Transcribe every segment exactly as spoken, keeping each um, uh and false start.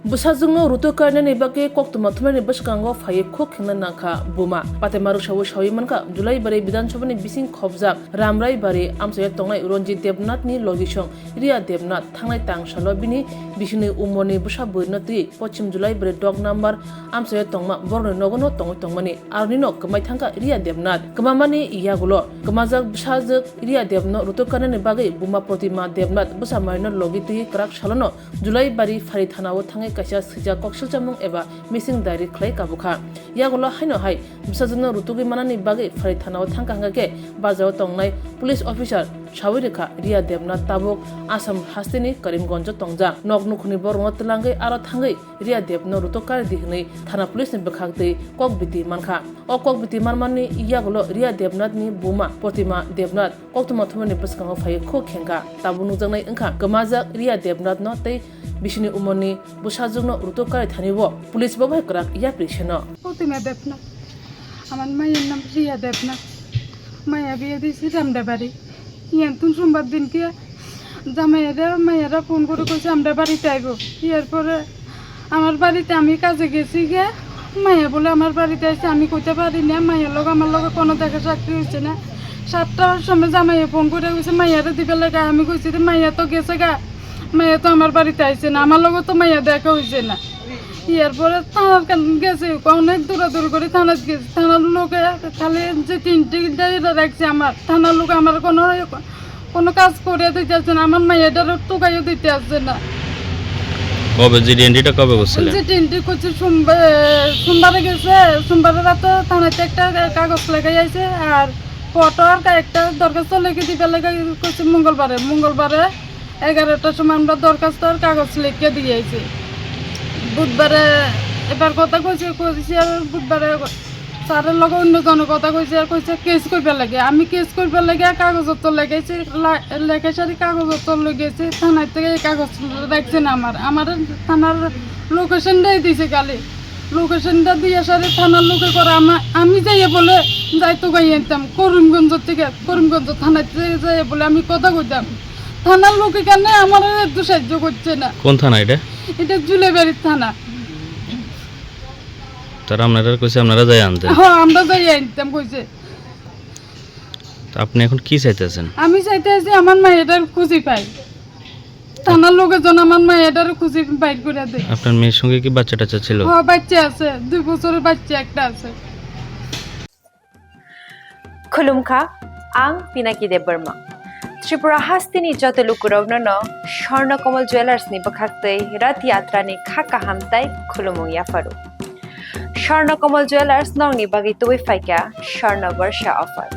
Bwsajwkno rutuk karinani bagwi koktwma thumnaini bwskango phaiwi khuk khengna nangkha buma. Patema rwsaui saui mankha, Julaibari Bidhan Sabhani bising khobjak Ramraibari amchaio tongnai Ranjit Debnathni logisong Riya Debnath thangnai tang salo bini bisingni umorni bwsa bwrwino twiwi Pochim Julaibari dok number amchaio tongma borokni nogono tongwi tongmani. Aronino kwmai thangkha Riya Debnath. Kwmamani yagulo kwmajak bwsajwk Riya Debno rutuk karinani bagwi buma Protima Debnath bwsa mairino logi twiwi kwrak salono Julaibari Phari thanao thangwi kaisa swijak koksilchamung eba missing diary khlai kabukha. Yagulo haino hai bwsajwkno rutugwi manani bagwi Phari thanao thangkha hwnkha khe bajao tongnai police officer saui rwkha Riya Debnath tabuk Assam hasteni Karimganjo tongjak. Nok nukhungni borokno twlangwi aro thangwi Riya Debno rutuk karidi hwnwi thana police ni bwkhak twi kok biti mankha. O kok biti manmani yagulo Riya Debnathni buma Protima Debnath koktwma thumani bwskango phaiwi khuk khengkha. Tabuk nukjaknai wngkha kwmajak Riya Debnathno tei bisingni umorni bwsajwkno rutuk kari thani o police bo bai kwrak yapri seno. Protima Debnath. Amar maiyar nam Riya Debnath. Maya biya disi Ramdebari. Iyan tun sombar din ke jamai ere maiyara phone kore koise amra barite aibo. Iyar pore amar barite ami kaje gesi ge maya bole amar barite aise, ami koite pari na, maiyar loge amar loge kono dekha sakki hoise na. Sattar somoy jamai phone kore koise maiyare dibe lage, ami koise de maya to gese ga, maya to amar barite aise na, amar loge to maya dekha hoise na. Iyar pore thanar kan gesi, onek dura duri guri thanar gesi, thanar loge khali je tinti dai rakse amar, thanar loge amar kono কোনো কাজ করে দিতে আসছে না, আমার মেয়েটারও টোকাইও দিতে আসছে না। কবে জিডিএনডিটা কবে করছিলেন? জিডিএনডি করছে সোমবার, সোমবারে গেছে, সোমবারে রাতে থানাতে একটা কাগজ লেখাই আইছে, আর ফটো আর একটা দরখাস্ত লিখে দিবে লেখা করছে মঙ্গলবারে। মঙ্গলবারে এগারোটার সময় আমরা দরখাস্ত আর কাগজ লিখে দিয়ে আইছি। বুধবারে এবার কথা কইছে, কইছে আর বুধবারে স্যারের লগে অন্য জনে কথা কইছে, আর কইছে কেস করবার লাগে। আমি কেস করবার লাগে কাগজপত্র লেখাইছি, লা-, লেখাই সারি কাগজপত্র লই গেছি, থানার থেকে এই কাগজ রাখছে না আমার। আমার থানার লোকেশনটাই দিছে খালি। লোকেশনটা দিয়ে সারি থানার লোকে করে আমা-, আমি যাইয়ে বলে যাইতো গাই আনতাম করিমগঞ্জ থেকে, করিমগঞ্জ থানার থেকে যাইয়ে বলে আমি কথা কইতাম। থানার লোকে কেন আমার একটু সাহায্য করছে না। কোন থানা এটা? এটা জুলেবাড়ির থানা। তারা আপনারা কইছে আপনারা যাই আনতে? হ্যাঁ, আমরা যাই আনতাম কইছে। তো আপনি এখন কি চাইতেছেন? আমি চাইতেছি আমার মায়েটার খুঁজি পাই। থানার লোকে যেন আমার মায়েটার খুঁজি বাইর করে দেয়। আপনার মেয়ের সঙ্গে কি বাচ্চা টাচ্চা ছিল? হ্যাঁ, বাচ্চা আছে, দুই বছরের বাচ্চা একটা আছে। Khulumkha, ang Pinaki Debbarma. Tripura hasteni joto lukurokno no Swarna Kamal Jewellers ni bwkhaktwi Rath Yatra ni kha kaham tai khulumung yapharu. Swarna Kamal Jewellers nokni bagwi tubui phaikha Swarna Barsha offer.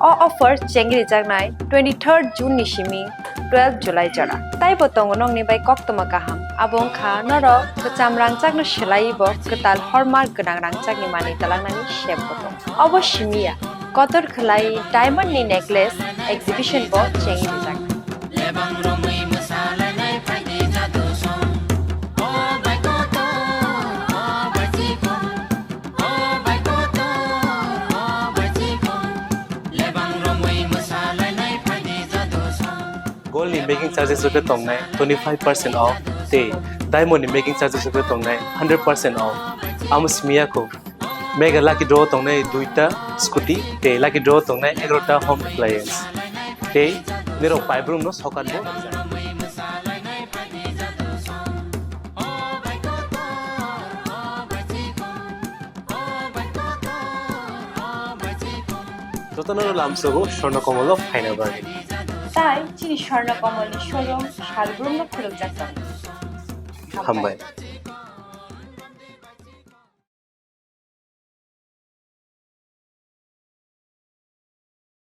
O offer chengrijaknai twenty-third June ni simi twelve July jora. Taibo tongo nokni bai koktwma kaham. Abo wngkha norok kwcham rangchakno swlaiwi bo kwtal hormark gwnang rangchakni manwi twlangnani sep bo tongo. Obo simi ya, kotor khwlai diamond ni necklace exhibition bo chengwi rijak. Gold ni making charges rok khe tongnai twenty five percent off, tei diamond ni making charges rok khe tongnai hundred percent off. Amo simi ya kho. Mega lucky draw tongnai duita scooty, tei lucky draw tongnai egarota home appliance. Tei nirok paibrum no sokat bo. Jotono lamsogo Swarna Kamal o phaina bagwi. Tai chini Swarna Kamal ni showroom salbrum no khulukjak tongo. Hambai.